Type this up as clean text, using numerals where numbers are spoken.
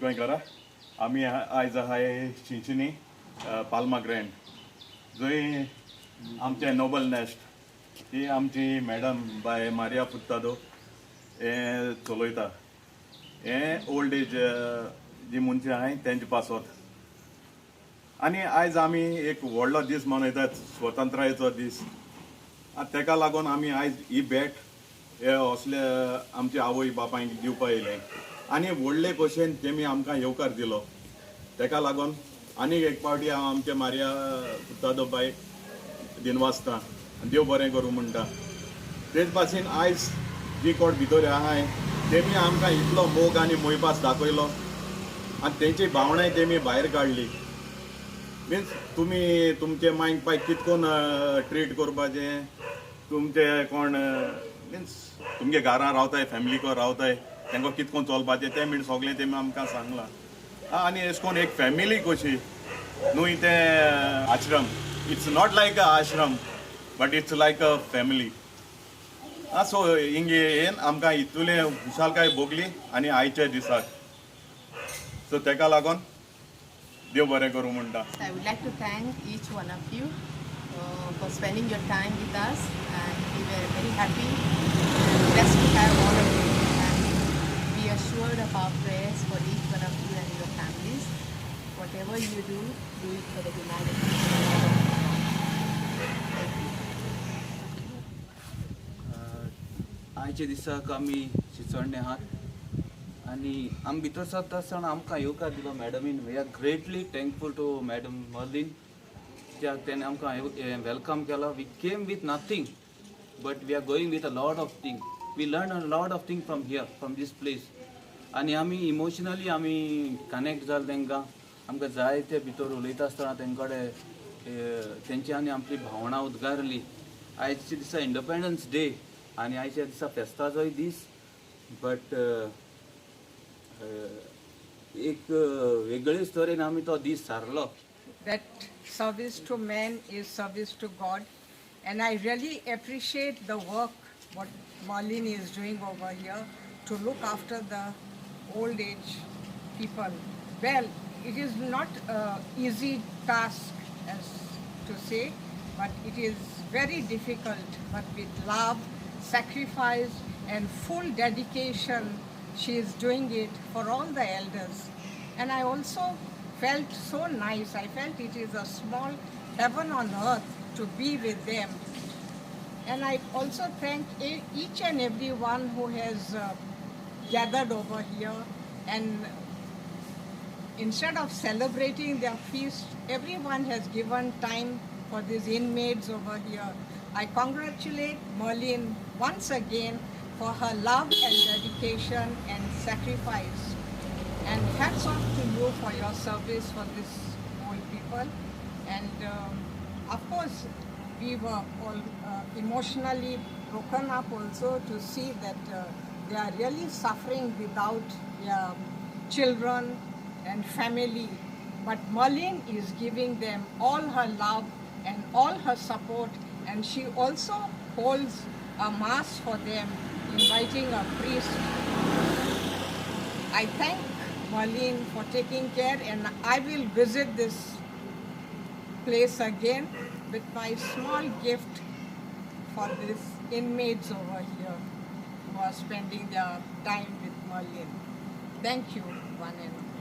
गोंयकारा, आमी आयज आहाय चिंचिनी पाल्मा ग्रँड, जंय आमचें नोबल नॅस्ट ही आमची मॅडम बाय मारिया फुर्तादो हें चलयता. हें ओल्ड एज जी मनशां आहाय तेंचे पासत. आनी आयज आमी एक व्हडलो दीस मनयतात, स्वतंत्रायेचो दीस. तेका लागून आमी आयज ही भेट हे असले आमचे आवय बापायक दिवपा येयले आनी व्हडले भशेन तेमी आमकां येवकार दिलो. तेका लागून आनीक एक पावटी हांव आमच्या मारिया फुर्तादो बायक दिनवासता, देव बरें करूं म्हणटा. तेच भाशेन आयज जी कोण भितर आहाय तेमी आमकां इतलो मोग आनी मोयपास दाखयलो आनी तेंची भावनाय तेमी भायर काडली. मिन्स तुमी तुमचे मायक पायक कितकोन ट्रीट करपाचें, तुमचे कोण मिन्स तुमगे घरां रावताय, फॅमिलीको रावताय, तांकां कितकोन चलपाचें तें बीन सगळें तेमी आमकां सांगलां. आनी एश कोन एक फॅमिली कशी न्हू तें आश्रम, it's not like a ashram but it's like a family. So Hinge येन आमकां इतुलें खुशालकाय भोगली आनी आयच्या दिसाक. सो तेका लागून देव बरें करूं म्हणटा. I would like to thank each one of you for spending your time with us, and we were very happy and blessed to have all of you, and be assured of our prayers for each one of you and your families. Whatever you do, do it for the humanity and all of you. Thank you. आयच्या दिसाक आमी चिंचोडणे आहात आनी आमी भितर सरता आसतना आमकां येवकार दिलो मॅडमीन. We are greatly thankful to Madam Merlin, कित्याक तेणें आमकां welcome केलो. We came with nothing but we are going with a lot of thing. We learn a lot of thing from here, from this place. आनी आमी emotionally आमी connect जाले तांकां. आमकां जाय ते भितर उलयता आसतना तेंचे कडेन तेंच्यांनी आपली भावनां उद्गारली. आयच्या दिसा इंडिपेंडन्स डे आनी आयच्या दिसा फेस्ताचोय दीस, बट एक वेगळेच तरेन आमी तो दीस सारलो. That service to man is service to God. And I really appreciate the work what Marlene is doing over here to look after the old age people. Well, it is not an easy task as to say, but it is very difficult. But with love, sacrifice, and full dedication, she is doing it for all the elders. And I also felt so nice. I felt it is a small heaven on earth to be with them. And I also thank each and every one who has gathered over here, and instead of celebrating their feast, everyone has given time for these inmates over here. I congratulate Merlin once again for her love and dedication and sacrifice. And hats off to you for your service for these old people. And of course, we were all emotionally broken up also to see that they are really suffering without their children and family. But Merlin is giving them all her love and all her support, and she also holds a mass for them, inviting a priest. I thank Merlin for taking care, and I will visit this place again with my small gift for these inmates over here who are spending their time with Merlin. Thank you, one and all.